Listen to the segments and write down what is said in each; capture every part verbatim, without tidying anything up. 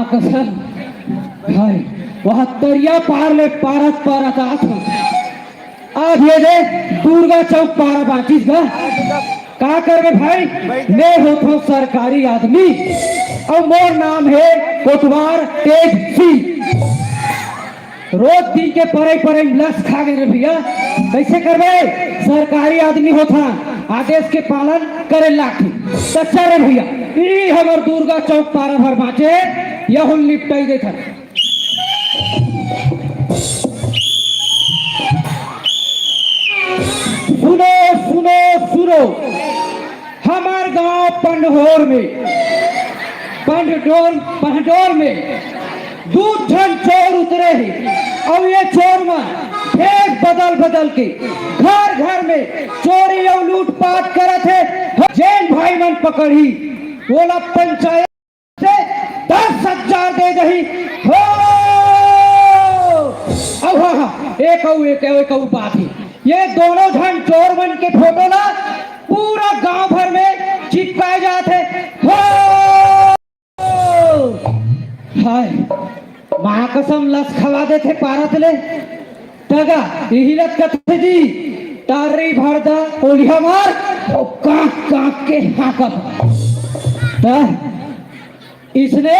कसम, हाय, वह तरिया पार ले पारत पारत आत हूँ। आज ये दे दुर्गा चौक पारा बांचिस गा। का करबे भाई, मैं होत हूँ सरकारी आदमी अउ मोर नाम है कोटवार तेज सिंह। रोज दिन के परई परई में लस खा गे रे भैया, कैसे करबे? सरकारी आदमी होत हन, आदेश के पालन करे लागथे। त चल रे भैया, ई हमर दुर्गा चौक पारा भर बांचे, यहू ल निपटाई देथन। सुनो, सुनो, सुनो, हमर गांव पंडहोर में, पंडडोर, पंडहोर में दू झन चोर उतरे हे, अउ ये चोर मन भेष बदल बदल के घर घर में चोरी अउ लूटपाट करत हे। जेन भाई मन पकड़ही, ओला पंचायत से दस हजार दे दही हो। अब हाँ, हाँ, एक अउ, एक, एक अउ बात हे, ये दोनों झन चोर मन के फोटो ला पूरा गांव भर में चिपकाए जात हे हो। हाय, माँ कसम लस खवा देथे पारत ले। टगा, इही लत कथे जी, टारी भर दा, ओलिया मार, अउ कांक कांक के हाँकत। त इसने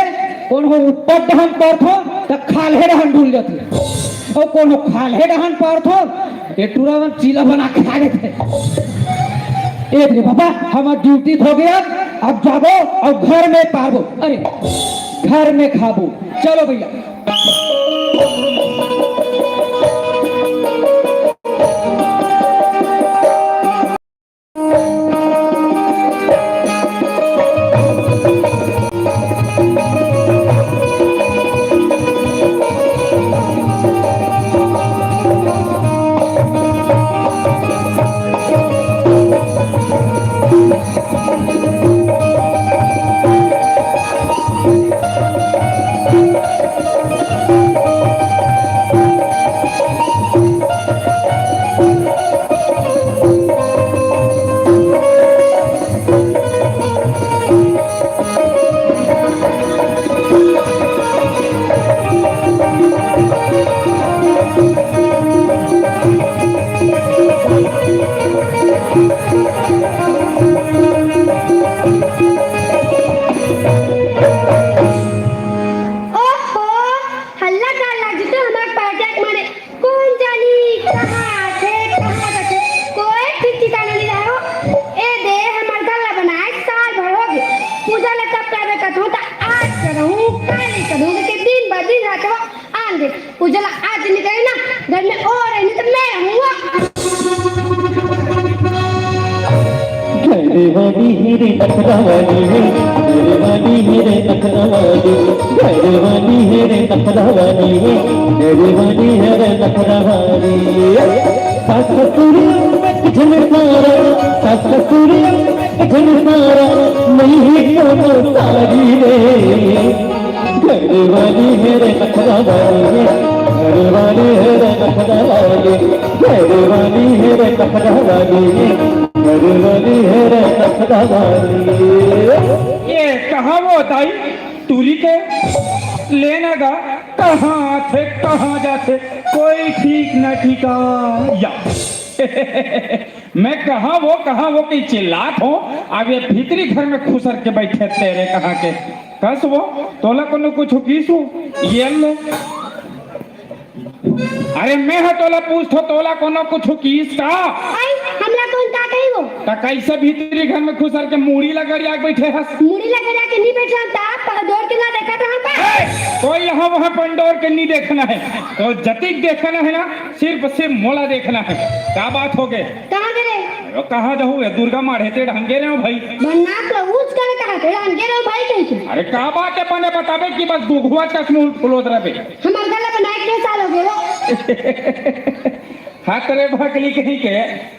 कोनो ऊपर डहन परथो, त खाल्हे डहन डुल जाथे। अउ कोनो खाल्हे डहन परथो, ए टूरा मन चीला बना के खा लेथे। ए रे बाबा, हमर ड्यूटी हो गया, अब जाबो अउ घर में पारबो। अरे, घर में खाबो। चलो भैया। ओहो, हल्ला का लग तो हमार पार्टी के माने कोन जानी कहाँ थे, कहाँ जाथे, कोई ठीक ठिकाना नहीं रहो। ए दे, हमर घर ला बनाए साल भर हो गए। पूजा ला कब करबे कथों, त आज करहूँ, काली करहूँ, के दिन ब दिन रहत हो, आन दे। पूजा ला आज नहीं करे ना, घर में और है, नहीं तो मैं रहूँगा। घर वाली है रे नखरा वाली है, घर वाली है रे नखरा वाली, घर वाली है रे नखरा वाली है, घर वाली है रे नखरा वाली। सास ससुर में झनकारा, सास ससुर में झनकारा, नहीं है कोनो सारी रे। घर वाली है रे नखरा वाली है, घर वाली है रे नखरा वाली, घर वाली है रे नखरा वाली है, घर वाली है रे नखरा वाली। ये कहाँ वो दाई टूरी के लेना गा, कहाँ थे, कहाँ जाथे, कोई ठीक न ठिकाना। मैं कहाँ वो, कहाँ वो कहीं चिल्लात हो, अब ये भीतरी घर में खुसर के बैठे तेरे कहाँ के। कस वो, तोला कोनो कुछ किस हो? ये ले। अरे मैं ह तोला पूछथो, तोला कोनो कुछ किस का? आई, हमला कौन का कही वो? त कैसे भीतरी घर में खुसर के मुड़ी ला गरिया के बैठे हस? मुड़ी ला गरिया के नहीं बैठ रहा था, पहदोर के ना देखा था हम का? ए, तो यहाँ वहाँ पंडोर के नहीं देखना है, तो जतिक देखना है ना, सिर्फ सिर्फ मोला देखना है। का बात हो गए? कहाँ गे रे? अरे कहाँ जाहू, ये दुर्गा माढ़े ते ढंगे रहे हो भाई। बन्नास ला ऊंच करे कहा थे, ढंगे रहो भाई कहीं से। अरे का बात है, बने बताबे कि बस दुघुआ चश्मू फुलोत रहे। हमार गला बनाए के साल हो गए वो। हाँ तेरे भकली कहीं के,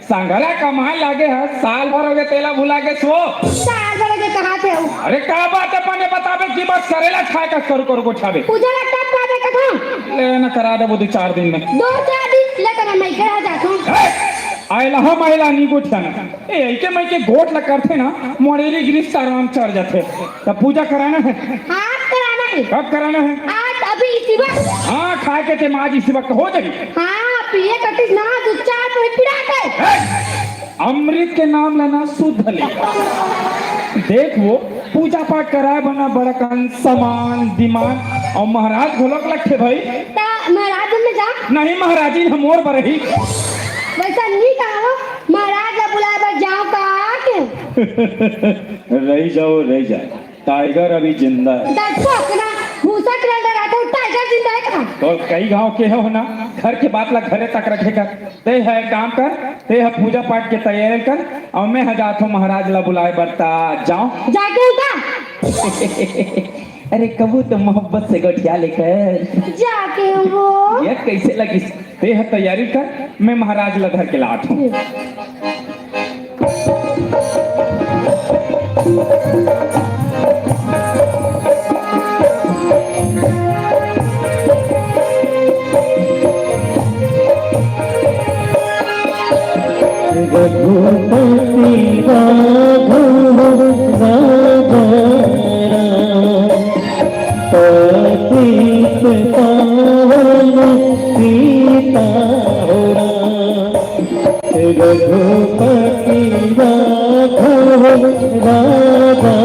संघरा कमाए लागे है, साल भर हो गए तेला भुला के सो। साल भर हो गए कहा थे वो। अरे का बात है, बने बताबे कि बस करेला खाए का करू करू गोठाबे। पूजा ला कब पाबे कथा? ले ना करा देबो दो चार दिन में। दो चार दिन ले तेरा मैं घर आ जाता हूँ। ए, आयला हम आयला नहीं गोठिया ना। ए, ऐके मैं के गोठ ला करथे ना, मोरेरी गिरिस आराम चढ़ जाथे। तब पूजा कराना है। हाँ, कराना है। कब कराना है? आज अभी इसी वक्त। हाँ, खाए के ते आज इसी वक्त हो जाही। हाँ, पिए कटिस ना, दू चार पीड़ा के। ए, अमृत के नाम लेना शुद्ध ले। देख वो, पूजा पाठ कराए बना बड़ा कन सामान, दिमाग अउ महाराज घलोक लगथे भाई। ता महाराज में जा। नहीं, महाराजी न मोर बर ही। वैसा नहीं कहा हो, महाराज ला बुलाए बर जाओ का के? रही जाओ, रही जाओ। टाइगर अभी जिंदा है। दर्शक ना, भूसा के डर रहा था, टाइगर जिंदा है कहाँ? तो कई गांव के हो ना, घर के बात ला घरे तक रखे कर। ते है काम कर, ते है पूजा पाठ के तैयारी कर, अउ मैं ह जात हूँ महाराज ला बुलाए बर ता जाओ। जाके उठा। अरे कबू तो मोहब्बत से गोठिया लेकर। जाके वो। ये कैसे लगिस? ते ह तैयारी कर, मैं महाराज ला धर के लात हूँ। रघुपति राघव राजा राम, पतित पावन सीताराम। रघुपति राघव राजा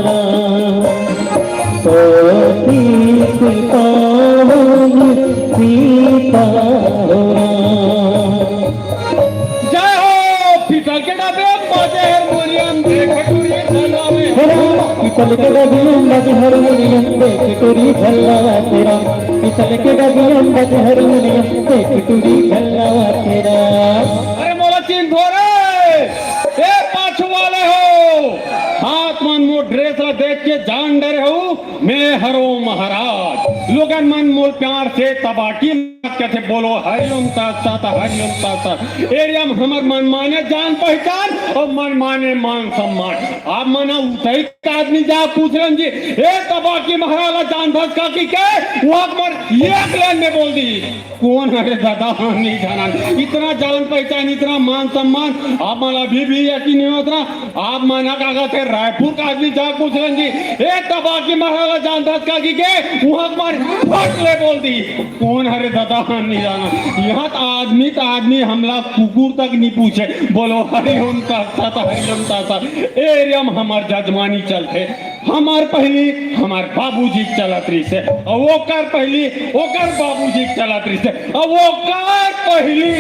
राम, पतित पावन सीताराम। जय हो, पीतल के डब्बे में बाजे हारमोनियम, देख टूरी झल्ला में। हे राम, पीतल के डब्बे में बाजे हारमोनियम, देख टूरी झल्ला तेरा। पीतल के डब्बे में बाजे हारमोनियम, देख टूरी झल्ला तेरा। अरे मोला चिन्हथो रे, ए पाछू वाले हो, हाथ मन मोर ड्रेस ला देख के जान डरे हो, मैं हरो महाराज। लोगन मन मोर प्यार से तबाकी कथे, बोलो हरिओम तत्सत, हरिओम तत्सत। एरिया में हमर मनमाने जान पहचान अउ मनमाने मान सम्मान। आप मन उठई का आदमी जा पूछ रहे जी, ए तबाकी महाराज ला जानथस का कि के? वो आप मन एक लाइन में बोल दी। कोन हरे दादा, हम नहीं जानन। इतना जान पहचान, इतना मान सम्मान, आप मन अभी भी यकीन नहीं होत ना। आप मन का कहते रायपुर का आदमी जा पूछ रहे जी, ए तबाकी महाराज ला जानथस का कि के? वो आप मन फट ले बोल दी। कोन हरे दादा, हम नहीं जानन। यहाँ तो आदमी तो आदमी, हमला कुकुर तक नहीं पूछे। बोलो हरिओम तत्सत, हरिओम तत्सत। एरिया में हमर जजमानी चलथे। हमर पहली हमर बाबूजी के चलत रहिसे, अउ ओकर पहली ओकर बाबूजी के चलत रहिसे, अउ ओकर पहली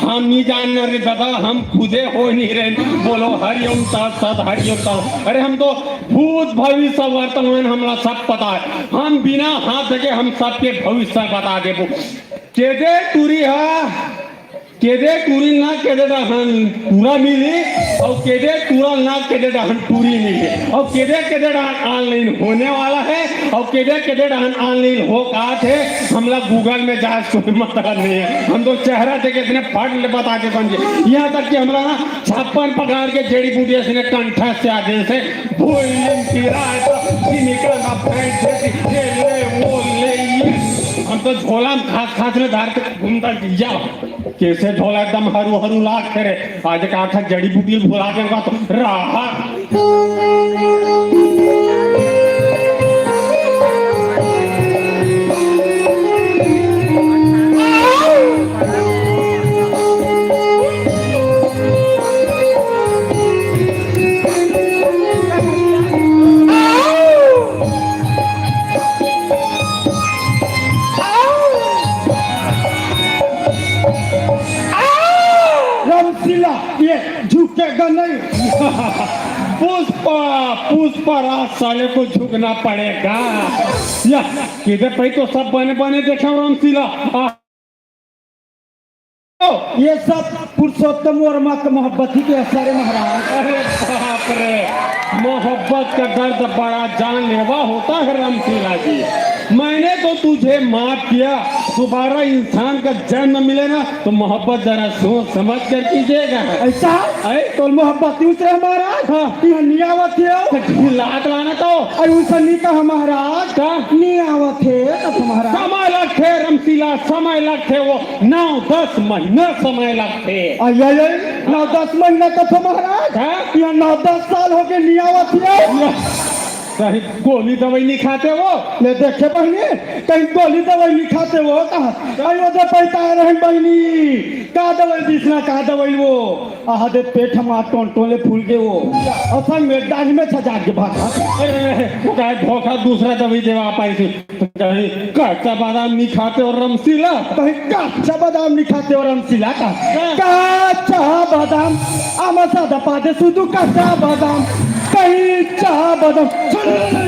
हम नहीं जानन रे दादा, हम खुदे हो नहीं रहे। बोलो हरिओम तत्सत, हरिओम तत्सत। अरे हम तो भूत भविष्य वर्तमान हमला सब पता है, हम बिना हाथ देखे हम सबके भविष्य बता देबो। केदे टूरी हा, केदे टूरी ना केदे डहन टूरा मिली, अउ केदे टूरा ना केदे डहन टूरी मिली, अउ केदे केदे डहन online होने वाला है, अउ केदे केदे डहन online हो का थे, हमला Google में जांच कोई मतलब नहीं है। हम तो चेहरा देख के इतने फट ले बता के समझे। यहाँ तक कि हमला ना छप्पन प्रकार के जड़ी बूटी ऐसे कंठस्थ आ जैसे भोजन की रात, जिनका ना भैंस जैसी, ये ले, वो ले, ये। हम तो झोला में खास खास में धार के घूमता जाओ। कैसे झोला एकदम हरू हरू लाग करे। आज का आखा जड़ी बूटी भुला के तो रहा। रमशीला, ये झुकेगा नहीं। पुष्पा, पुष्पा राज साले को झुकना पड़ेगा। या, इधर पे तो सब बने बने देखे हो रमशीला। आ, ये सब पुरुषोत्तम वर्मा के मोहब्बत ही के असर है महाराज। अरे बाप रे, मोहब्बत का दर्द बड़ा जानलेवा होता है रमशीला जी। मैंने तो तुझे माफ किया, दोबारा इंसान का जन्म मिले ना तो मोहब्बत जरा सोच समझ कर कीजिएगा। ऐसा? ऐ? तो मोहब्बत दूसरे महाराज? हाँ। यहाँ नहीं आवत है। तो ढिलात लाना तो। अरे उनसे नहीं कहा महाराज। का? नहीं आवत है तो महाराज। समय लगथे रमशीला, समय लगथे, वो नौ दस महीना समय लगथे। अरे, अरे, नौ दस महीना तो था महाराज। हाँ? यहाँ नौ दस साल हो गए, नहीं आवत है। या। कहीं गोली दवाई नहीं खाते वो? ले देखे बहिनी, कहीं गोली दवाई नहीं खाते वो का? अई वो दे पैसा रहे बहिनी, का दवाई दिस ना, का दवाई वो? आहा दे पेट हमार टोन टोले फूल गए वो। असल में डाली में छजा के भागा। अरे, अरे, अरे, वो कहे धोखा दूसरा दवाई देवा पाई थी। कहीं कच्चा बादाम नहीं खाते और रमसीला? कहीं कच्चा बादाम नहीं खाते और रमसीला का? हाँ। कच्चा बादाम, आमा सादा पादे सुधु कच्चा बादाम, कहीं चा बादाम। सुन, सुन, सुन,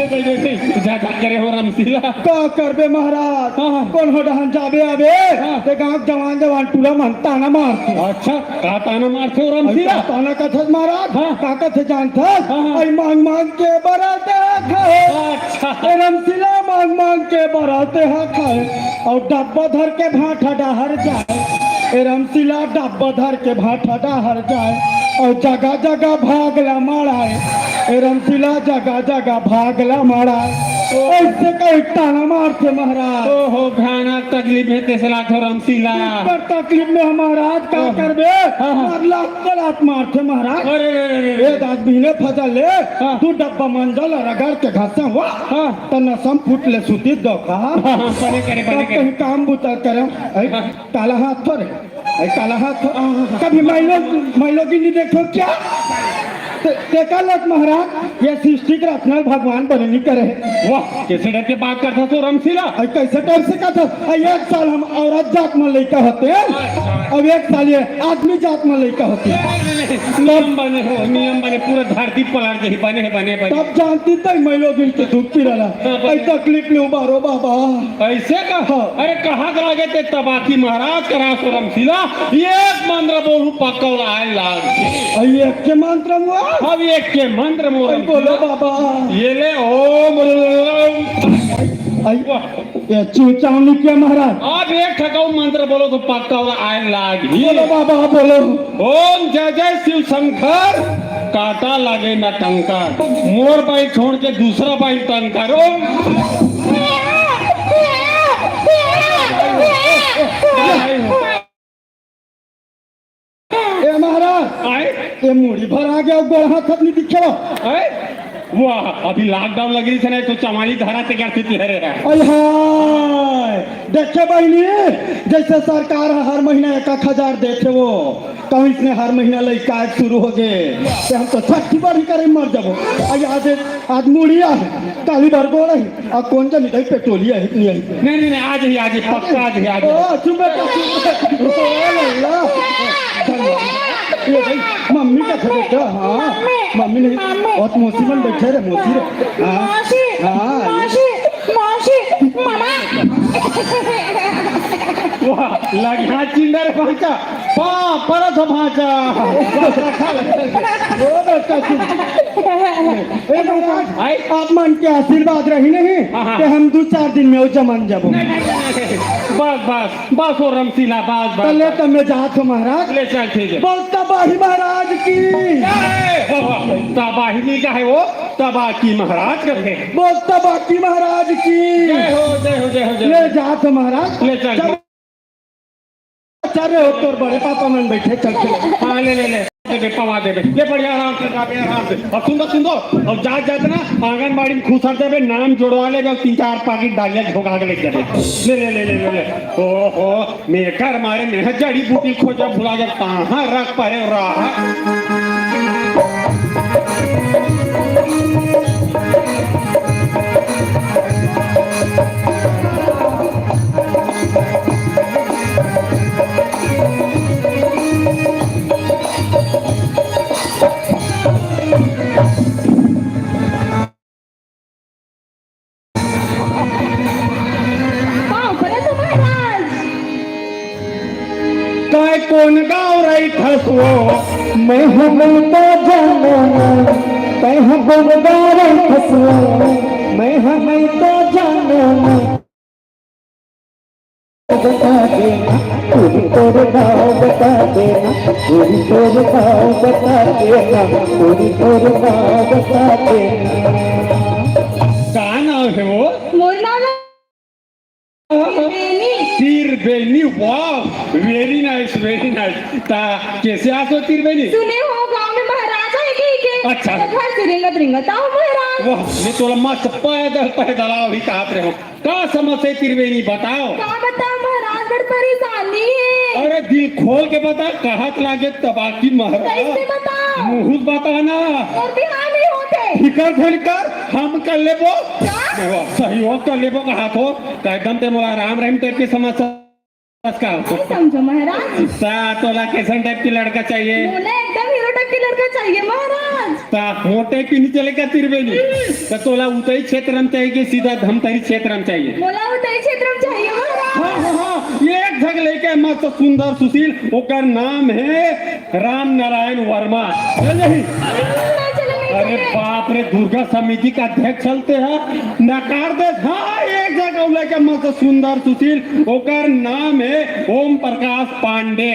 सुन, सुन, सुन, जा, जा करे हो रमसीला। का करबे महाराज? हाँ, हाँ। कौन हो डहन जाबे अबे? हाँ। ते गांव जवान जवान टूला मन ताना मारते। अच्छा, का ताना मारते हो रमसीला? अरे, ताना कथस महाराज? हाँ। का कथे जानथस? हाँ, हाँ। अई मांग मांग के बराते हा खाए। अच्छा। ए रमसीला मांग मांग के बराते हा खाए। अउ डब्बा धर के भांठा डाहर जाए। ए रमसीला डब्बा धर के भांठा डाहर जाए। अउ जगह जगह भागला माराए। ए रमसीला जगह जगह भागला माराए। ऐसे कहीं ताना मारते महाराज। ओहो, भयानक तकलीफ में तेसला थो रमसीला। पर तकलीफ में हम महाराज का ओह। करबे? हाँ, हाँ। मारला लात मारथे महाराज। अरे, अरे, अरे, अरे। ए दास बिहने फजल ले, हाँ। दू डब्बा मंजल रगड़ के घसा हुआ। हाँ। त नसम फुट ले सुती दो का। हाँ, हाँ, बने करे, बने अब करे। कहीं काम बुता करे। ऐ, हाँ। काला हाथ पर है। ऐ, काला हाथ पर। हाँ, हाँ, हाँ। कभी मैलो, मैलो की नहीं देखो क्या? ते, ते का लत महाराज, ये सृष्टि के रचना भगवान बने नहीं करे। वाह, कैसे डर के बात करता तो रमसीला? अरे कैसे टाइप से कहता? अरे एक साल हम औरत जात में लइका होते हैं, अब एक साल ये आदमी जात में लइका होते हैं। नियम बने हो, नियम बने, पूरा धरती पलट गई, बने है, बने, बने। तब जानती तक मैं लोग इनके दुख पी रहा। हाँ, बने। अरे तकलीफ ले उबारो बाबा। ऐसे का? हाँ। अरे कहाँ का लगे ते तबाकी महाराज करा सो रमसीला, एक मंत्र बोलू पक्का आए लाग। अरे एक के मंत्र हुआ? अब एक के मंत्र मोर अरे बोलो बाबा। ये ले ओम। अरे वाह। ये चूचावनी के महाराज। आप एक ठकाऊ मंत्र बोलो तो पक्का और आए लाग ही। बोलो बाबा, बोलो। ओम जय जय शिव शंकर, काटा लागे ना कंकर, मोर बाई छोड़ के दूसरा बाई तंग करो। ए महाराज, आए? ए मुड़ी भर आ गया, गोड़ हाथ नहीं दिखे। आए? वाह, अभी लॉकडाउन लग रही थी ना, तो चमारी धारा ते करती थी, अरे। अरे हाय, देखे बहिनी, जैसे सरकार हर महीना एक एक हजार देथे वो, कहूँ इसने हर महीना लइका आए शुरू हो गए, तो हम तो छठी बार ही करे मर जाबो। अरे आज, आज मुड़ी आहे, काली बार गोड़ आहे, आ कोन जनी दई पेट्रोलिया है, नहीं है। नहीं, नहीं, नहीं, आज ही, आज ही, पक्का आज ही, आज ही। ओ, चुप बेटा, चुप। ओ, लल्ला। ये भाई, मम्मी का था बेटा, हाँ। मम्मी नहीं, बहुत मौसी मन बैठे रे, मौसी रे। हाँ, मौसी, हाँ। मौसी, मौसी, मामा। वाह, लगा चिंदर भांचा, पा, परत भांचा। ओ बेटा, चुप। ए महाराज, आई? आप मन के आशीर्वाद रही नहीं हाँ, हाँ। कि हम दो चार दिन में वो जमन जाबो। नहीं, नहीं, नहीं, नहीं। बस, बस, बस हो रमसीला, बस, बस, तो ले बस। तो मैं जात हूँ महाराज। ले चल, ठीक है। बोल तबाही महाराज की। जय हो। तबाही नहीं का है वो, तबाकी महाराज का है। बोल तबाकी महाराज की। जय हो, जय हो, जय हो, जय हो। ले जात हूँ महाराज। ले चल। चल। चल रे हो, तोर बड़े पापा मन बैठे, चल, चल। हाँ, ले, ले, ले। दे दे, पवा दे दे। ले, बढ़िया, आराम से, जाबे, आराम से। अब सुन दो, सुन दो। अब जात, जात ना, आंगनबाड़ी में खुसर देबे, नाम जोड़वा लेबे, और तीन चार पाकिट डालिया झोंका के लेके जाबे। ले, ले, ले, ले, ले, ले। ओहो, मेकर मारे में जड़ी बूटी खोजा भुला जा, कहाँ रख परे रहा। पाँव परे तो महाराज। काय कोन गाँव रहिथस वो? मैं हूँ तो जानो ना। तै ह कोन गाँव रहिथस वो? मैं हूँ तो जानो ना। बता देना, पूरी तोर गाँव बता देना, पूरी तोर गाँव बता देना, पूरी तोर गाँव बता देना। का नाम है वो? मोर नाम है त्रिवेणी। त्रिवेणी, वाह, very nice, very nice। ता कैसे आसो त्रिवेणी? सुने हो गाँव में महाराज है कि के? अच्छा। घर से रेंगत रेंगत आव महाराज। वाह, मैं तोला मस्त पैदल पैदल आव ही कहत रहे हूँ। का समस्या हे त्रिवेणी, बताव। का बताव महाराज, बड़ परेशानी हे। अरे दिल खोल के बता, कहत लागे तबाकी महाराज। कैसे बताव? मुँह बता ना। और बिहान ही होते। फिकर झन कर, हम कर लेबो। का? वाह, सहयोग कर लेबो कहा थो। का एकदम ते मोला राम रहीम टाइप के समस्या का? नहीं समझो महाराज। ता तोला कैसन टाइप के लड़का चाहिए? मोला एकदम हीरो टाइप के लड़का चाहिए महाराज। ता मोर टाइप के नहीं चलेगा त्रिवेणी। ता तोला उतई क्षेत्र में चाहिए कि सीधा धमतरी क्षेत्र में चाहिए? मोला उतई क्षेत्र में चाहिए महाराज। हाँ, हाँ, हाँ, एक झक लइका मस्त सुंदर सुशील, ओकर नाम हे राम नारायण वर्मा। चल जाही। नहीं चले, नहीं अरे चले। बाप रे, दुर्गा समिति का अध्यक्ष चलते हैं, नकार दे। हाँ, एक झक अउ लइका मस्त सुंदर सुशील, ओकर नाम हे ओम प्रकाश पांडे।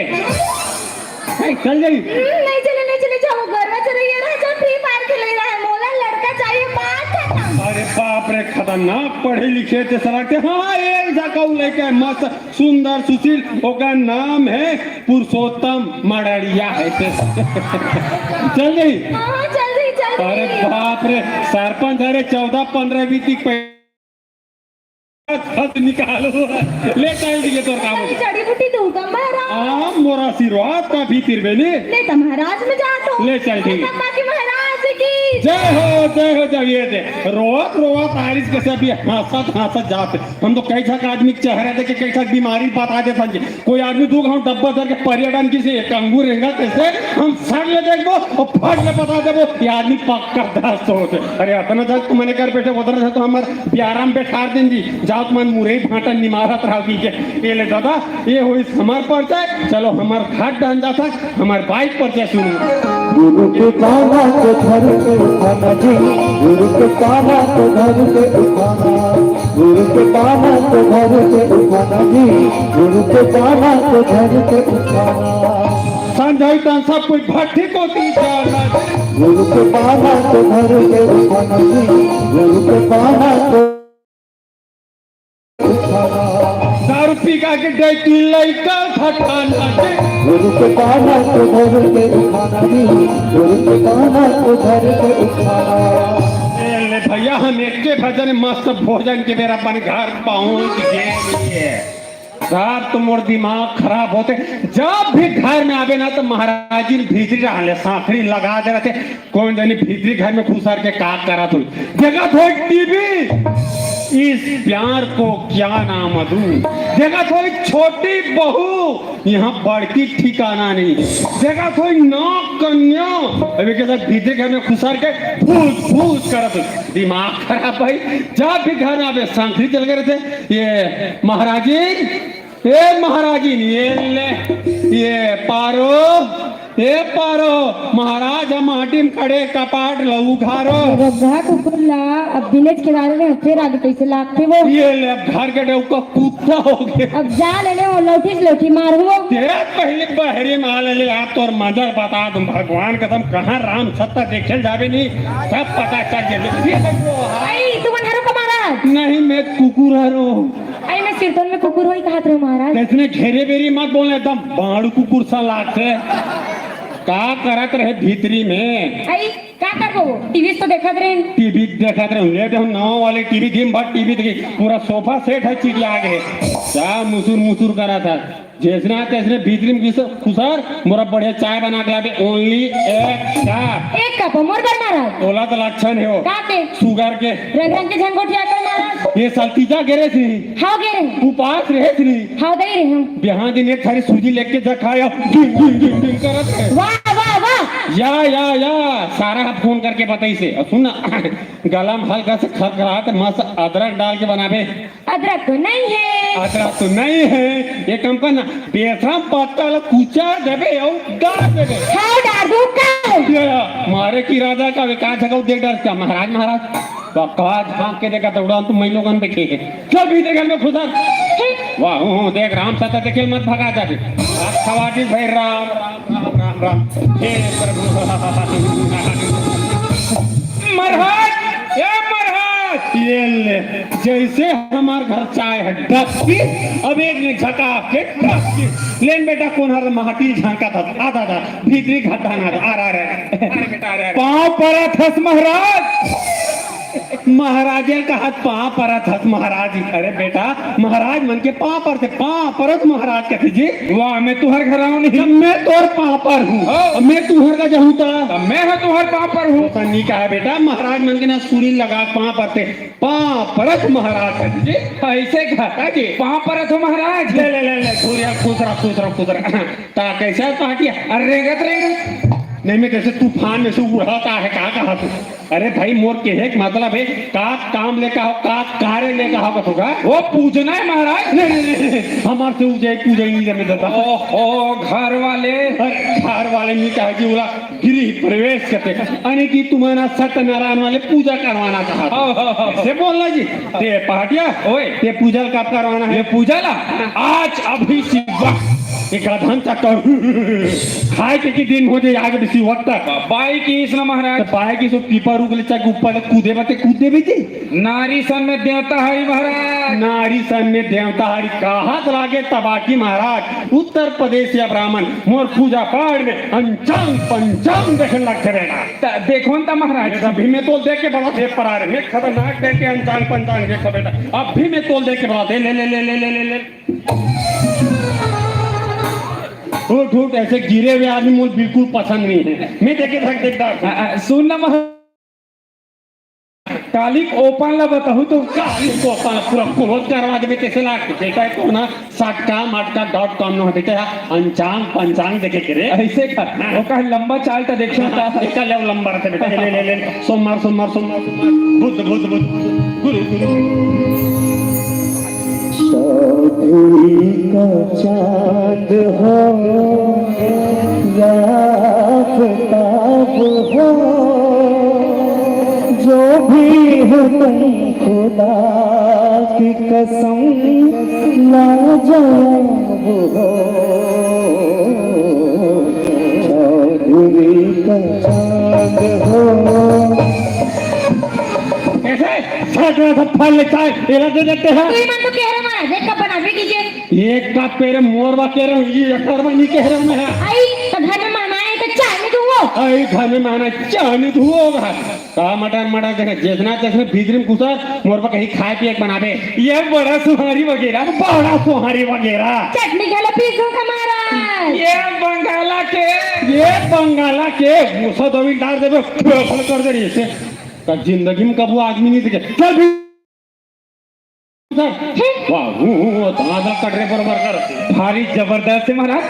हे, चल जाही। हम्म, नहीं चले, नहीं चले, जाओ, गरवा चरइया रह, जा, Free Fire खेले रहे, मोला लड़का चाहिए, बात खत्म। अरे बाप रे, खतरनाक पढ़े लिखे ते सलाह के। हाँ, एक झक अउ लइका मस्त सुंदर सुशील, ओकर नाम हे पुरुषोत्तम मड़ड़िया हे ते। चल जाही। हाँ, हाँ, चल जाही, चल जाही। अरे बाप रे, सरपंच, अरे चौदह पन्द्रह बीती खत निकालो। ले चल ठीक हे, तोर काम हो। जड़ी बूटी दूँ का महाराज? हाँ, मोर आशीर्वाद काफी त्रिवेणी। ले तो महाराज, मैं जात हूँ। ले चल ठीक हे। बाकी महाराज की जय हो, जय हो, जय हो। ये दे, रोवत रोवत आरिस के सब ये हंसत हंसत जात। हम तो कई झक आदमी के चेहरा देख के कई झक बीमारी बता देथन जी। कोई आदमी दू घांव डब्बा धर के पर्यटन की से एक अंगूर रेंगा कैसे हम सर ले देखबो अउ फट ले बता देबो ये आदमी पक्का दस्त होथे। अरे अतना झक तो मने कर बैठे उधर से तो हमर प्यारा में बैठार देन जी। जाओ तुमन मुरई भांटा निमारत रहो की के। ये ले दादा, ये होइस हमर परिचय। चलो हमर घर डहन जाथन। हमर बाइक पर जय सुनो। गुरु के पाना को धर के उठाना जी, गुरु के पाना को धर के उठाना, गुरु के पाना को धर के उठाना जी, गुरु के पाना को धर के उठाना। संजय तन सब कोई भट्टी को दी जाना। गुरु के पाना को धर के उठाना जी, गुरु के पाना को दारू पी का के डैकी लइका फटाना के। गुरु के पाना को धर के उठाना रे, गुरु के पाना को धर के उठाना। ए ले भैया, हम एके भजन मस्त भोजन के बेरा अपन घर पहुंच गए। रात तो मोर दिमाग खराब होथे। जब भी घर में आबे ना, तो महाराजिन भीतरी रहले, सांकड़ी लगा दे रहथे। कोन जनी भीतरी घर में खुसर के का करत होही। देखत होही टीवी, इस प्यार को क्या नाम दूं। देखत होही छोटी बहू, यहाँ बड़की ठिकाना नहीं। देखत होही नाग कन्या, अभी के साथ भीतरी घर में खुसर के फूस फूस करत होही। दिमाग खराब भाई। जब भी घर में आबे, सांकड़ी चल गए रहथे। ये महाराजिन, ए महाराजिन, ये ले, ये पारो, ए पारो, महाराज हम माटी में खड़े कपाट ल उघारो। रद्दा कुकुर ला अब दिनेच के बारे में फेर आगे कैसे लागथे वो? ये ले, अब घर के डौका कुत्ता हो गए। अब जा ले ले, वो लौठी से लौठी मार हुआ। ते पहले बहरी मार ले, आप तोर मजर बता दूं, भगवान कसम, कहाँ राम सत्ता देखे जाबे नहीं, सब पता चल जाए। ये देखो, आई, तुमन हरो का महाराज? नहीं, मैं कुकुर हरो। अरे, मैं सिरतोन में कुकुर होई कहत रहे महाराज। तइसने घेरे बेरी मत बोल, एकदम बाड़ू कुकुर सा लागथे। का करत रहे भीतरी में? आई, का करबो? टीवी तो देखत रहे। टीवी देखत रहे। ले दे, हम नवा वाले टीवी, दिन भर टीवी देखी। पूरा सोफा सेट हे, चिड़िया आगे। का मुसुर मुसुर करत हे? जइसने तइसने भीतरी में घुस-, खुसर, मोर बर बढ़िया चाय बना के लाबे, only एक कप। एक कप, मोर बर महाराज। तोला तो लक्षण हे वो। का के? सुगर के। रंग रंग के झन गोठियाथस महाराज। ये साल तीजा गे रहेस नहीं? हाँ, गे रहेंव। उपास रहेस नहीं? हाँ, दे रहेंव। बिहान दिन एक थारी सूजी लेके जा खाया, डिंग, डिंग, डिंग, डिंग करत हे। वाह, वाह, वाह। या, या, या, सारा फोन करके बताइस हे। अउ सुन ना, गला में हल्का से खरखरात, मस्त अदरक डाल के बनाबे। अदरक तो नहीं है। अदरक तो नहीं है। एक काम करना, बेसन पत्ता ला कुचर देबे अउ डार देबे। हाँ, डार दूँ का? ये मारे की राजा का विकास जगह देख डर क्या महाराज, महाराज? बकवास झांक के देखा तो उड़ान तो मैं लोगन देखे है। चल भी देख में खुदा। वाह, हूँ, हूँ, देख राम सत्ता देखे मत भगा जाबे। अच्छा वाजिब भाई राम, राम, राम, राम, राम। हे प्रभु। महाराज, ए महाराज। ये ले, जैसे हमार घर चाय है डबकी, अब एक ने झका के डबकी। लेन बेटा, कोन हर माटी झांका था, आधा आधा, भीतरी घटा ना, आ रहा है। अरे बेटा, अरे, अरे। पाँव परत हस महाराज। महाराज ये कहा पाँव परत हस महाराज। अरे बेटा, महाराज मन के पाँव परथे, पाँव परत महाराज कथे जी। वाह, मैं तुहर घर आऊं नहीं। जब मैं तोर पाँव पर हूँ, हाँ। मैं तुहर का जाऊँ ता। तब मैं ह तुहर पाँव पर हूँ। ऐसा नहीं कहा बेटा, महाराज मन के ना सूरी लगा पाँव परथे। पाँव परत महाराज कथे जी। ऐसे कहा हाँ जी। पाँव परत हो महाराज। ले, ले, ले, ले, खुश रहा, खुश रहा, खुश रहा, खुश रहा। ता कैसा है पहाटिया? अरे रेंगत, रेंगत। नहीं, मैं जैसे तूफान में से उड़ाता है, कहा, कहा तू? अरे भाई, मोर केहे के मतलब है, का काम ले का हो, का कार्य ले का हो, कथो का? वो पूजना है महाराज। नहीं, नहीं, नहीं, नहीं, हमार से उजे पूजा ही नहीं जमे दादा। ओहो, घर वाले। अरे, घर वाले नहीं कहा कि बोला, गृह प्रवेश करते, यानी कि तुम्हारा सत्यनारायण वाले पूजा करवाना चाहते। हाँ, हाँ, हाँ। ऐसे बोलना जी। ते पहाटिया, ओए। ते पूजा कब करवाना है? ये पूजा ला? आज अभी सी वक्त एक आधन तक कर। खाए के, के दिन हो जाए, आगे भी सी वक्त तक। बाई की इसना महाराज। तो बाई की सो पीपा रुख ले चक ऊपर ले कूदे बते, कूदे भी जी। नारी सन में देवता हरी महाराज। नारी सन में देवता हरी, कहा लागे तबाकी महाराज। उत्तर प्रदेश या ब्राह्मण मोर पूजा पाठ में अंचांग पंचांग देखे लगते बेटा। त-, देखो न त महाराज। ये अभी मैं तो देख के बड़ा थे परा रे, मैं खतरनाक देख के अंचांग पंचांग देखो बेटा। अभी मैं तोल देख के बड़ा थे, ले, ले, ले। उठ, उठ, ऐसे गिरे हुए आदमी मुझे बिल्कुल पसंद नहीं है। मैं देख के थक देखता हूँ। आ, आ, सुन ना मह-, काली ओपन ला बताहूँ तो काली ओपन पूरा close करवा देबे, कैसे लाग बेटा है तो ना। सटका मटका डॉट कॉम नो बेटे, अंचांग पंचांग देखे के रे। ऐसे कर, ओकर लंबा चाल त देखे ता। एकर ले लंबा रहते बेटा, ले, ले, ले, ले। सोमवार, सोमवार, सोमवार, सोमवार। बुध, बुध, बुध। गुरु, गुरु। चौधरी का चांद हो या आफताब हो, जो भी हो तुम खुदा की कसम लाजवाब हो, चौधरी का चांद हो। कैसे? छठ में सब फल लेता है, एला दे देते हैं। तू ही मन तो कह रहा महाराज, एक कप बनावे कीजिए। एक कप कह रहे, मोर बा कह रहे, ये एक कप नहीं कह रहे मैं। आई, तो घर में मेहमान आए तो चाय नहीं दूंगो। आई, घर में मेहमान आए, चाय नहीं दूंगो भाई। का मटर मटर देखे, जैसना जैसने भीतरी में घुसा, मोर पर कहीं खाए पिए के बनावे। ये बड़ा सुहारी वगैरह। बड़ा सुहारी वगैरह। चटनी घलो पीसू का महाराज। ये बंगाला के। ये बंगाला के, मुसा दो मिनट डाल देबे, खोल कर दे रही है। का जिंदगी में कबू आदमी नहीं देखे। चल भी। वाह, वो, वो, वो, दादा कटरे बरोबर कर। भारी जबरदस्त है महाराज।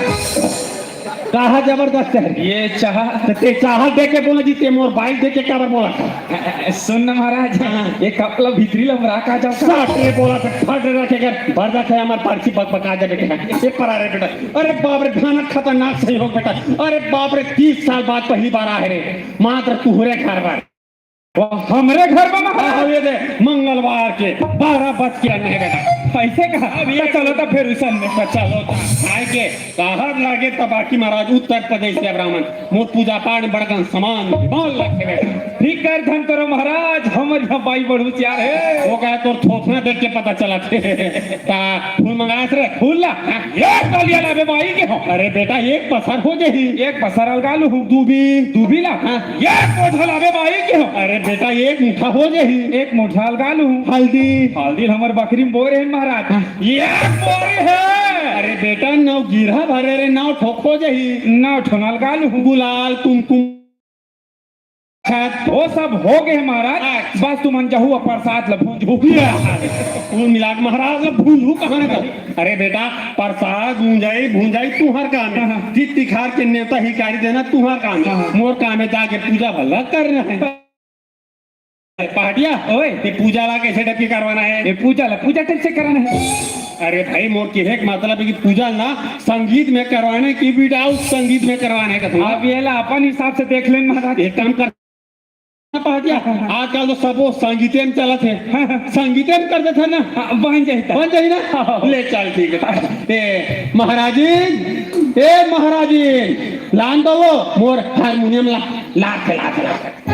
कहा जबरदस्त है? ये चाह। तो ते चाह दे के बोला जी, ते मोर बाइक दे के काबर बोला था? सुन ना महाराज, हाँ। ये कपला भीतरी लमरा का जाओ का? साथ में बोला था, फट रखे कर, भर जाता है हमारे पर्ची बक बका दे बेटा। ये परा रे बेटा। अरे बाप रे, भयानक खतरनाक संयोग बेटा। अरे बाप रे, तीस साल बाद पहली बार आ है रे। मात्र तुहरे घर बार। वो हमरे घर में महाराज। हाँ, ये दे, मंगलवार के बारह बज के नहीं बेटा। ऐसे कहा? अब ये तो चलो तो फिर उसन में। तो चलो तो। आए के, कहा लागे तबाकी महाराज, उत्तर प्रदेश के ब्राह्मण, मोर पूजा पाठ बड़कन समान, मान रखे बेटा। फिकर धन करो महाराज, हमर यहाँ बाई बड़ होशियार है। वो कहे तोर थोथना देख के पता चला थे। का फूल मंगास रे? फूल ला? हाँ। एक डलिया लाबे बाई के हो। अरे बेटा, एक पसर हो जाही। एक पसर अलगा लूँ। दूबी। दूबी ला? हाँ। एक बोझा लाबे बाई के हो। अरे बेटा, एक मुठा हो जाही। एक मुठा अलगा लूँ। हल्दी। हल्दी हमर बकरी में बोए रहे महाराज। हाँ। एक बोरी है। अरे बेटा, नौ गिरहा भरे रे, नौ ठोक हो जाही। नौ ठोना अलगा लूँ। गुलाल, कुमकुम। वो सब हो गए महाराज। अच्छा। बस तुमन जहू अउ प्रसाद ल भूंजहू। कुल मिला के महाराज ल भूंजहू कहाँ ना कहाँ। अरे बेटा, प्रसाद भूंजाई, भूंजाई तुहर काम है। हाँ, हाँ। तीज तिहार के नेवता हिकारी देना तुहर काम है। हाँ, हाँ। मोर काम है जाके पूजा भला करना है। पहाटिया, ओए। ये पूजा ला कैसे type के करवाना है? ये पूजा ला पूजा type से कराना है। अरे भाई, मोर कहे के मतलब है कि पूजा ना संगीत में करवाने की, without संगीत में करवाने का। अब ये ला अपन हिसाब से देख लेन महाराज। एक काम कर पहाटिया, आजकल तो सबो संगीते में चलत है। संगीते में कर देथे ना। हाँ, बन जाही त। बन जाही ना? हाँ। ले चल, ठीक है। ए महाराजिन, ए महाराजिन, लान दो वो मोर हारमोनियम ला, ला के, ला के, ला के।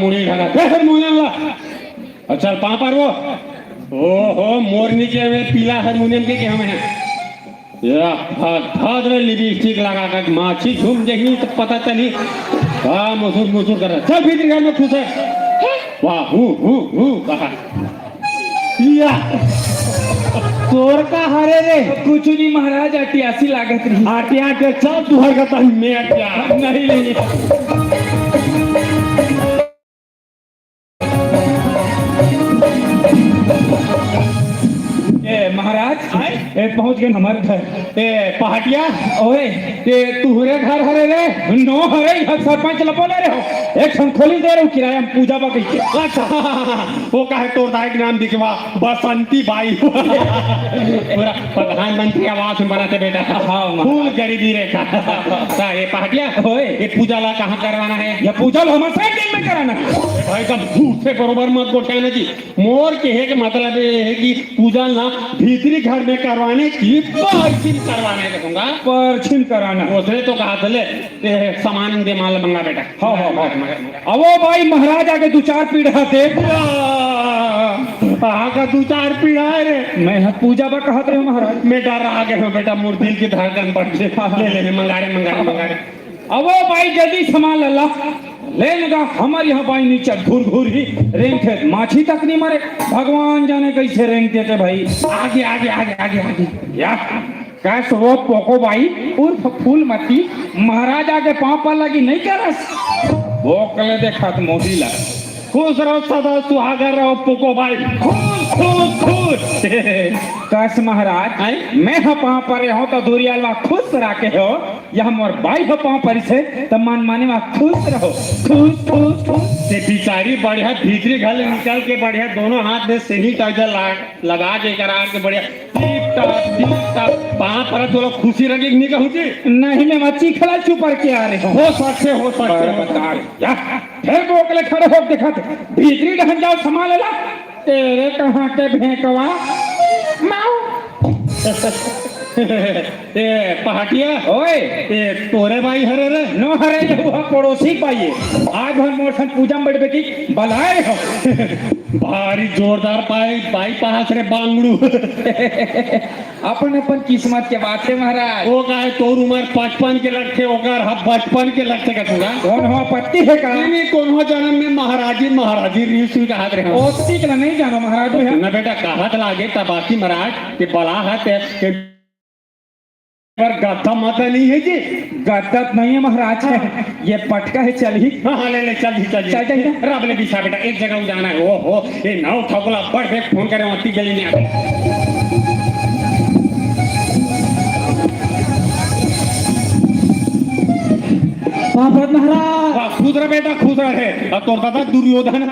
हारमोनियम ढका, दे हारमोनियम ला। अच्छा, पाँव पर वो। ओहो, मोरनी के वे पीला हारमोनियम के, के हमें है। या, भाग, भाग रे, लिपस्टिक लगा के माछी घूम जाही तो पता चली। हाँ, मुसुर, मुसुर कर रहा। चल, भीतरी घर में खुश है। वाह, हु, हु, हु, कहा। या। तोर का हरे रे? कुछ नहीं महाराज, अटियासी लागत रही। अटिया के चल, तुहर का तही में अटिया। नहीं, नहीं। ए महाराज, आय? ए पहुंच गए हमारे घर। ए पहाटिया, ओए, ए तुहरे घर हरे रे? नो हरे, इहाँ सरपंच ल बोले रहे हो, एक ठन खोली दे रहे हो किराया में पूजा बा कहिके। अच्छा, वो काहे तोर दाई के नाम दिखवा, बसंती बाई। पूरा प्रधानमंत्री आवास में बनाते बेटा। हाँ, हाँ। फुल गरीबी रेखा। का ये पहाटिया? ओए। ये पूजा ला कहाँ करवाना है? ये पूजा ला हमारे साइकिल में कराना है। भाई साहब, झूठ से बरोबर मत गोठियाना जी। मोर कहे के मतलब ये है कि पूजा ना भीतरी घर में करवाने की, परछिन करवाने के कहूँगा। परछिन कराना। उसने तो कहा था, ले, ये सामान दे, माल मंगा बेटा। हाँ, हाँ, हाँ। मंगा, मंगा। अवो भाई, महाराज आगे दू चार पीढ़ा दे। आहा का दू चार पीढ़ा है रे। मैं ह पूजा बा कहत रहे महाराज। मैं डर आ गए हो बेटा, मोर दिल की धड़कन बढ़ गई। हाँ, हाँ। ले, ले, ले, मंगा रे, मंगा रे, मंगा रे। अवो भाई, जल्दी सामान ला ला। लेन गा, हमर यहाँ बाई नीचे घुर घुर ही रेंगथे, माछी तक नहीं मरे। भगवान जाने कैसे रेंगथे भाई। आगे, आगे, आगे, आगे, आगे। या। कस वो पोको बाई उर्फ फूलमती महाराजा के पाँव पर लगी नहीं करस। बोकले देखत मोदी ला। खुश रहो, सदा सुहागर रहो पोको बाई। खुश, खुश, खुश। कस महाराज, आय? मैं ह पाँव परे हो तो दुरियाल वा खुश राखे हो, यह मोर बाई ह पाँव परिस हे, त मन माने वा खुश रहो। खुश, खुश, खुश। ते बिचारी बढ़िया भीतरी घर ले निकल के बढ़िया दोनों हाथ में sanitizer ला, लगा के करा के बढ़िया टिप टाप, टिप टाप, पाँव परत तोला खुशी रंगे कि नहीं कहूँ जी? नहीं, मैं मच्छी खला चुपर के आ रहे हो। हो सकथे, हो सकथे, हो सकथे। या, फिर वो अकेले खड़े हो देखत, भीतरी डहन जाओ, सामान ले ला। तेरे कहाँ के भेंकवा? माऊ। ए, पहाटिया। ओए। ए, तोरे बाई हरे रे? नो हरे, ये वो पड़ोसी बाई है। आज भर मोर संग पूजा में बैठबे की बलाए हो। भारी जोरदार बाई, बाई पास रे बांगड़ू। अपन अपन किस्मत के बात है महाराज। वो का है, तोर उम्र पचपन के लगथे, ओकर ह बचपन के लगथे का तोरा? कौन हो आपत्ति है का? नहीं, नहीं, कोनो जन्म में महाराजी, महाराजी रीस हुई कहात रहे हो। ओत्ती के ला नहीं जानो महाराज भैया। ना बेटा, कहत लागे तबाकी महाराज के बला है ते, के पर गद्दा मत नहीं है जी। गद्दा नहीं है महाराज। हाँ। ये पटका है, चल ही। हाँ, हाँ, ले, ले, चल जी, चल जी। चल, चल, चल। रब ले बिछा बेटा, एक जगह जाना है। ओ हो, ये नौ ठकुला बड़ बेग फोन करे, वहाँ ती गली में आके। बाप रे महाराज। वाह, खुश रह बेटा, खुश रह। अब तोर दादा दुर्योधन।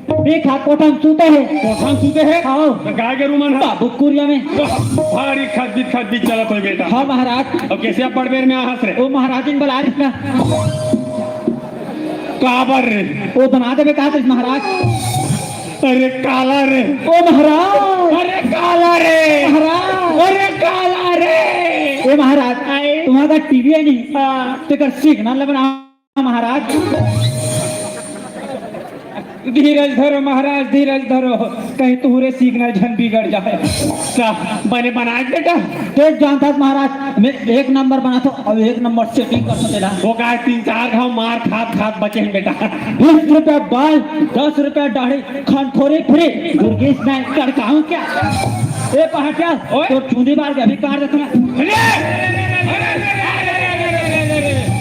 देख, हा कोठा में सूते हे। कोठा में सूते हे? हाँ। तो गाय के रूमन है? बाबू कुरिया में। भारी खदबित खदबित चलत हो बेटा। हाँ महाराज। अब कैसे अब बड़ बेर में आहस रे? वो महाराज ने बुला रही ना। काबर रे? वो बना देबे कहा थे महाराज। अरे काला रे। ओ महाराज। अरे काला रे। महाराज। अरे काला रे। ए महाराज, आए। तुम्हारा टीवी है नहीं? हाँ। तेकर सिग्नल बना महाराज। धीरज धरो महाराज, धीरज धरो, कहीं तुहरे सिग्नल झन बिगड़ जाए। का बने बनाए बेटा? देख जानता है महाराज, मैं एक नंबर बनाथों, अब एक नंबर सेटिंग कर सकेला। वो का है, तीन चार घाव मार खात खात बचे हैं बेटा। बीस रुपया बाल, दस रुपया दाढ़ी, खनखोरी फ्री, दुर्गेश मैं कड़काऊं क्या? ए पहाटिया, ओए। तो चूंदी बाल के अभी काट देता ना। अरे!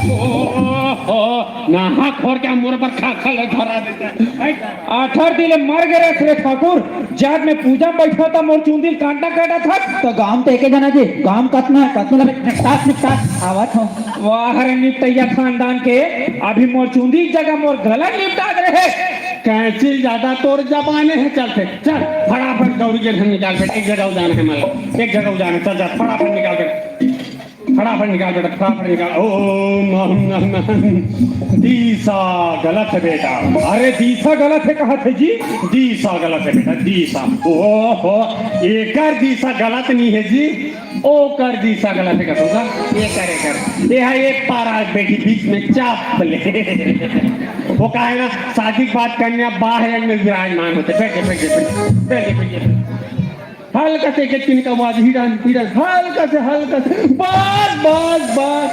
ओ, ओ, ओ, नहा खोर के मोर पर खा खा ले धरा देता है। आठर दिन ले मर गए रे ठाकुर, जात में पूजा में बैठा था, मोर चूंदी काटना काटा था। तो गांव तो एके जना जी, गांव कतना है, कतना लगे, निपटात, निपटात, आवत हो। वाह रे निपटैया खानदान के, अभी मोर चूंदी जगह मोर गला निपटात रहे। कैंची ज्यादा तोर जबाने है, चलते, चल, फटाफट गौरी के घर निकाल के, एक जगह जाना है मला, एक जगह जाना है, चल, चल, फटाफट निकाल के। फटाफट निकाल बेटा, फटाफट निकाल। ओम अहम अहम अहम। दीसा गलत हे बेटा। अरे दीसा गलत हे कहत हे जी, दीसा गलत हे बेटा, दीसा। ओहो, एकर दीसा गलत नहीं हे जी, ओकर दीसा गलत हे कहूँगा। एकर, एकर, ये है, ये पारा बेटी बीच में चाप ले। वो का है ना, शादी के बाद कन्या बाहर में विराजमान होथे। बैठे, बैठे, बैठे, बैठे, बैठे। हल्का से एक एक तिनका आवाज, हिडन, हिडन, हल्का से, हल्का से, बस, बस, बस।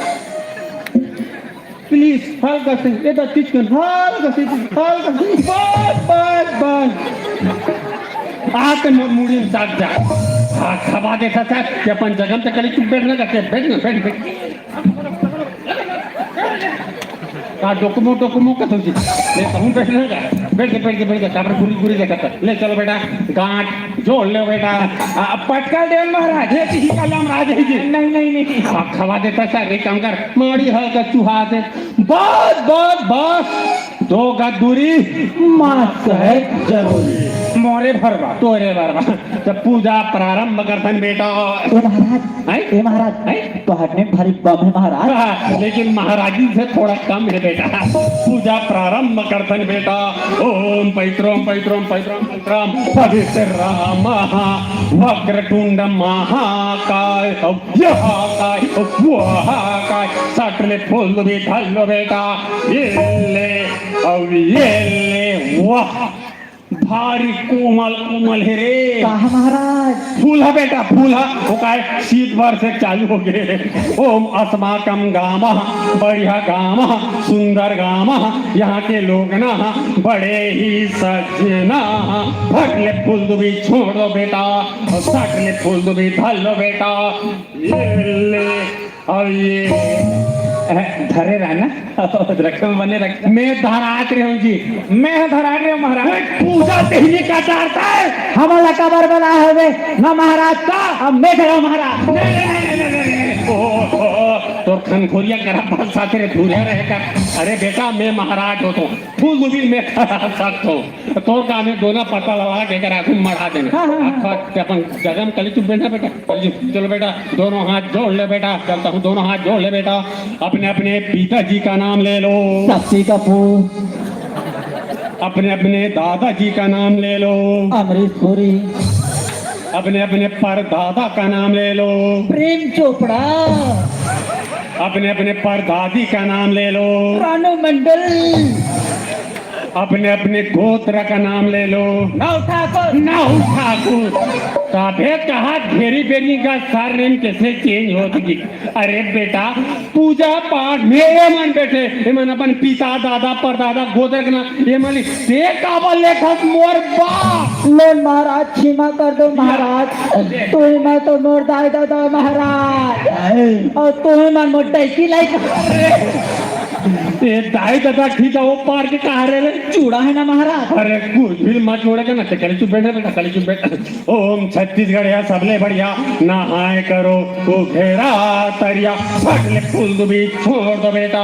Please, हल्का से, ये तो चिचकन, हल्का से, हल्का से, बस, बस, बस। आके मु-, मुड़ी में साथ जा। हाथ खबा देता था कि अपन जगह पे कली चुप बैठना करते, बैठ ना, बैठ, बैठ। का डोकमो, डोकमो का तुझे? ले, कहूँ बैठ ना जा। बैठ के, बैठ के, बैठ के, तापर गुरी, गुरी देखा था। ले, चलो बेटा, गांठ जोड़ ले बेटा। आ, पटका दे महाराज, ये किसी का नाम राज है जी। नहीं, नहीं, नहीं। आ, खबा देता सर, एक काम कर, माड़ी हल्का चुहा दे। बस, बस, बस। दो गज दूरी। मास्क है जरूरी। मोरे भरवा, तोरे भरवा। जब पूजा प्रारंभ करथन बेटा। ए महाराज, हैं? ए महाराज, हैं? तो हटने भारी बम है महाराज। हाँ, लेकिन महाराजी से थोड़ा कम है बेटा। पूजा प्रारंभ करथन बेटा। ओम पैत्रोम पैत्रोम पैत्रोम पैत्रोम पवित्र राम वक्रतुंड महाकाय। महाकाय, महाकाय। सट ले फूल भी धर लो बेटा। ये ले, अब ये ले, वाह। भारी कोमल कोमल हे रे। का हे महाराज? फूल हे बेटा, फूल हे। वो का हे, शीत भर से चालू हो गए। ओम अस्माकं गामः, बढ़िया गामः, सुंदर गामः, यहाँ के लोग ना बड़े ही सज्जन। फट ले फूल दुबी छोड़ दो बेटा, और सट ले फूल दुबी धर लो बेटा। ये ले। अब ये, अ, धरे रह ना, रखे में बने रखे। मैं धरात रहे हूँ जी। मैं धरात रहे हूँ महाराज। पूजा तेहनी का डारता है। हमला काबर बना हवे ना महाराज का, अब मैं धरा महाराज। नहीं, नहीं, नहीं, नहीं, नहीं, नहीं। ओ, ओ, ओ, तोर खनखोरिया करा बस साथे रे, दूरिया रहेगा। अरे बेटा, मैं महाराज होता हूँ, फूल दुबी मैं धरा सकता हूँ। तोर का में दोना पत्ता लगा के करा, तुम मढ़ा देना। हाँ, हाँ, हाँ। अच्छा, अपन जगह में कली चुप बैठना बेटा। चलो बेटा, दोनों हाथ जोड़ ले बेटा, चलता हूँ, दोनों हाथ जोड़ ले बेटा। अपने अपने पिताजी का नाम ले लो। शक्ति कपूर। अपने अपने दादाजी का नाम ले लो। अमरीश पुरी। अपने अपने परदादा का नाम ले लो। प्रेम चोपड़ा। अपने अपने परदादी का नाम ले लो। रानू मंडल। अपने अपने गोत्र का नाम ले लो। नाऊ ठाकुर। नाऊ ठाकुर। तभे कहा घेरी बेरी का सरनेम कैसे चेंज होत गी। अरे बेटा, पूजा पाठ में ये मन बैठे, ये मन अपन पिता, दादा, परदादा, गोत्र के नाम, ये मन ते काबर लेखस मोर बाप। ले महाराज, क्षमा कर दो महाराज, तू ही मैं तो मोर दाई दादा महाराज, और तू ही मैं मोर डैकी लाइक। ये दाई दादा ठीक है, वो पार के कहा रहे रे? चूड़ा है ना महाराज। अरे कुछ भी मत जोड़े के ना, कली चुप बैठ रे बेटा, कली चुप बैठ। ओम छत्तीसगढ़िया सबले बढ़िया, नहाए करो वो घेरा तरिया, फट ले फूल दुबी छोड़ दो बेटा।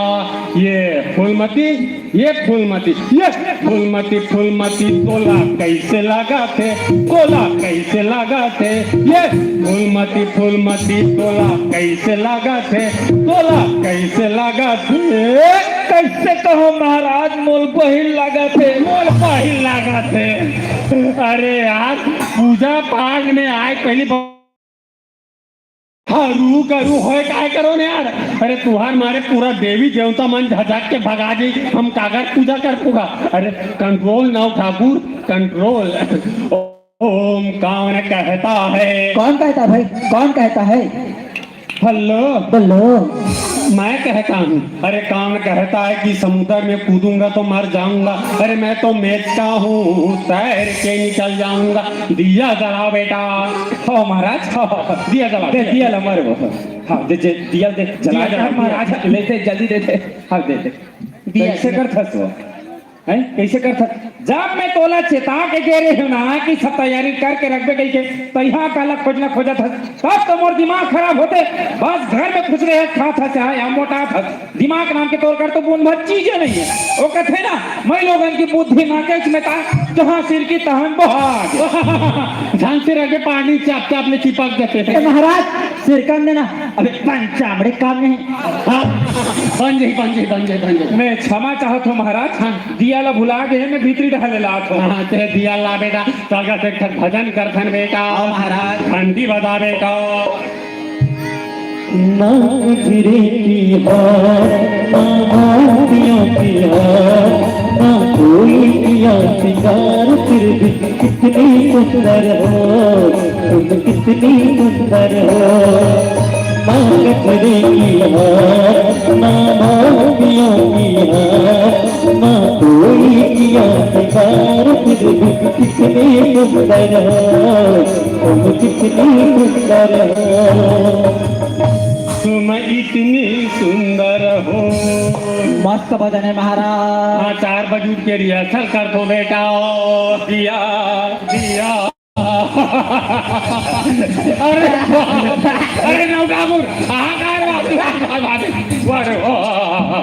ये फूलमती, ये फूलमती, ये फूलमती, फूलमती तोला कैसे लगा थे, तोला कैसे लगा थे, ये फूलमती, फूलमती तोला कैसे लगा थे, तोला कैसे लगा थे। कैसे कहो महाराज, मोल बहिल लगा थे। मोल बहिल लगा थे। अरे यार, पूजा पाठ में आए पहली बार हरू गरू होए काय करो ने यार। अरे तुहार मारे पूरा देवी देवता मन झझक के भगा जाई, हम काकर पूजा कर पूगा। अरे control now ठाकुर, control। ओम कौन कहता है? कौन कहता भाई, कौन कहता है? हेलो। बोलो। मैं कहता हूँ। अरे कौन कहता है कि समुद्र में कूदूंगा तो मर जाऊंगा? अरे मैं तो मेचका हूँ, तैर के निकल जाऊंगा। दिया जला बेटा। हो महाराज, हो। दिया जला, दे, दिया। दिया ला मारे वो। हाँ, दे, दे, दिया दे, जला दिया जला, महाराज, ले दे, जल्दी दे दे। हाँ, दे दे। दिया कैसे जला। करथस वो? हैं? कैसे करथस? जब मैं तोला चेता के गे रहे हूँ ना कि सब तैयारी करके रखबे कहिके, तैहा काला खोजना खोजत हस, तब तो मोर दिमाग खराब होथे। बस घर में खुश रहे, खात हस, यहाँ, यहाँ मोटात हस। दिमाग नाम के तोर कर तो बूंद भर चीजे नहीं है। वो कहते ना, मैं लोगन की बुद्धि ना के इसमें था, जहाँ सिर की तहाँ बहार। झांसी रह के पानी चाप चाप ले चिपक जाते ए थे। महाराज, सिरकंद ना, अबे पंचामृत काम नहीं। हाँ, बन जाही, बन जाही, बन जाही, बन जाही। मैं क्षमा चाहत हूँ महाराज, हाँ। दिया ला भुला गए, मैं भीतरी डहर ले लात हूँ। हाँ, ते दिया ला बेटा, चल गा, एक ठक भजन करथन बेटा। हाँ महाराज। घंटी बजा बेटा। ना गुजरे की हार, ना मोतियों की हार, ना कोई किया सिंगार, फिर भी कितनी सुंदर हो तुम, कितनी सुंदर हो। ना गजरे की हार, ना मोतियों की हार, ना कोई किया सिंगार, फिर भी कितनी सुंदर हो तुम, कितनी सुंदर हो। तुम इतनी सुंदर हो। मस्त भजन है महाराज। हाँ, चार बजे उठ के रिहर्सल कर दो बेटा। दिया, दिया। अरे, अरे नौटापुर, हाहाकार, वाह, वाह, वाह, वाह, वाह, वाह,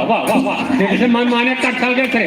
वाह, वाह, वाह। जैसे मन माने कटल के थे।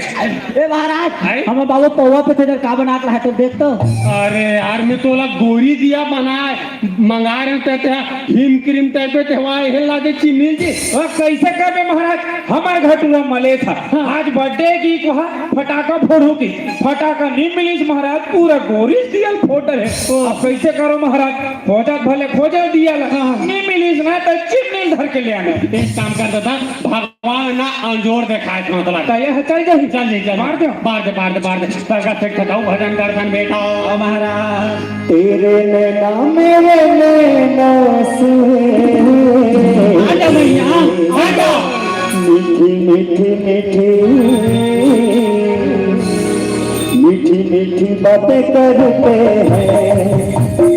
ए महाराज, हैं? हमर बाबू पौवा पे थे, का बना के लाए तो देख तो। अरे यार, मैं तोला गोरी दिया बनाए, मंगा रहे ते, ते हिम क्रीम टाइप के तेवा हेला दे चिन्नी जी। ओ, कैसे करबे महाराज? हमर घर टूरा मले था। हाँ। आज बर्थडे की कहा फटाका फोड़ू की। फटाका नहीं मिलिस महाराज, पूरा गोरी दिया फोड़ डरे। ओ। अब कैसे करो महाराज? खोजत भले खोजत दिया ला। हाँ। नहीं मिलिस ना तो चिन्नी धर के ले आना। एक काम कर देता, भगवान ना अंजोर देखाए था मतलब। तो ये चल जाही। चल जाही, चल। मार दो। मार दे, मार दे, मार दे। तड़का से खटाऊ भजन करथन बेटा। ओ महाराज। तेरे नैना मेरे नैना से आजा भैया, आजा। मीठी मीठी मीठी, मीठी मीठी बातें करते हैं।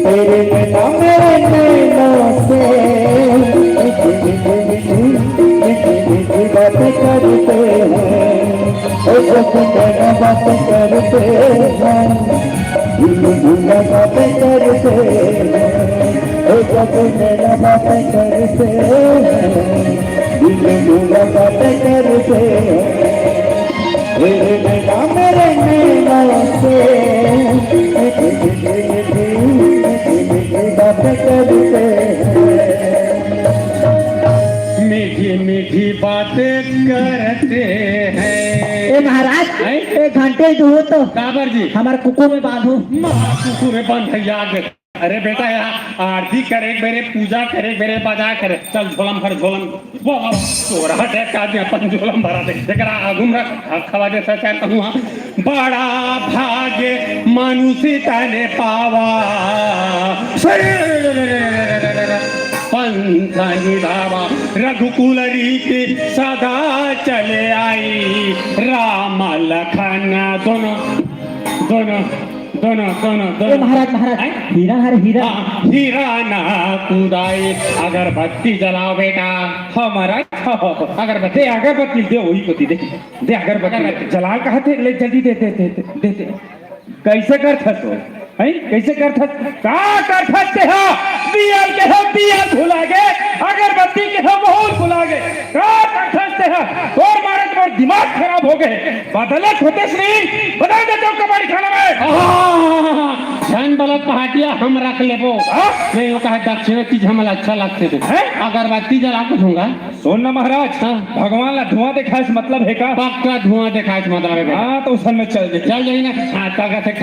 तेरे नैना मेरे नैना से मीठी मीठी मीठी, मीठी मीठी बातें करते हैं। ओ जब नैना बातें करते हैं, दिल भूला बातें करते हैं। ओ जब नैना बातें करते हैं, दिल भूला बातें करते हैं। तेरे नैना मेरे नैना से मीठी मीठी, मीठी मीठी बातें करते हैं। मीठी मीठी बातें करते हैं। ए महाराज, हैं? एक घंटे जो हो तो काबर जी? हमारे कुकुर में बांधो। माँ कुकुर में बांध है यार। अरे बेटा, यहाँ आरती करे बेरे, पूजा करे बेरे, बजा करे। चल झोलम भर, झोलम। वाह, वाह, तोरा देख का आदमी अपन झोलम भरा दे। एकरा आगू में रख, खवा दे सचार कहूँ हाँ। बड़ा भाग्य मनुष्य तने पावा। पंथ निभावा, रघुकुल रीति सदा चले आई। राम लखन दोनों, दोनों, दोनों, दोनों, ए दोनों। महाराज, महाराज, हैं? हीरा हर हीरा। हाँ, हीरा ना कुदाई। अगरबत्ती जलाओ बेटा। हाँ महाराज, हाँ, हाँ, हाँ। अगरबत्ती। दे अगरबत्ती, दे वही को दे, दे। दे अगरबत्ती। अगरबत्ती। जलाल कहाँ थे? ले जल्दी दे, दे, दे, दे, दे, दे। कैसे करथस हो? हैं? कैसे करथस? का करथस ते हा? दिया के हो, दिया भुला गे, अगरबत्ती के हो, बहुत भुला गे। का करथस ते हा? तोर मारे तो मोर दिमाग खराब हो गए। बदलत होतेस नहीं, बदल देते हो कबाड़ी खाना में। आहा, झन बलत पहाटिया हम रख लेबो। हाँ? मैं यो कहा दक्षिणा चीज हमला अच्छा लगथे। हैं? अगरबत्ती जला के दूंगा। सुन ना महाराज, हाँ। भगवान ला धुआं देखाए से मतलब है का? पक्का धुआं देखाए से मतलब है बेटा। हाँ, तो उसन में चल दे। चल जाई ना। हाँ, ताकत है।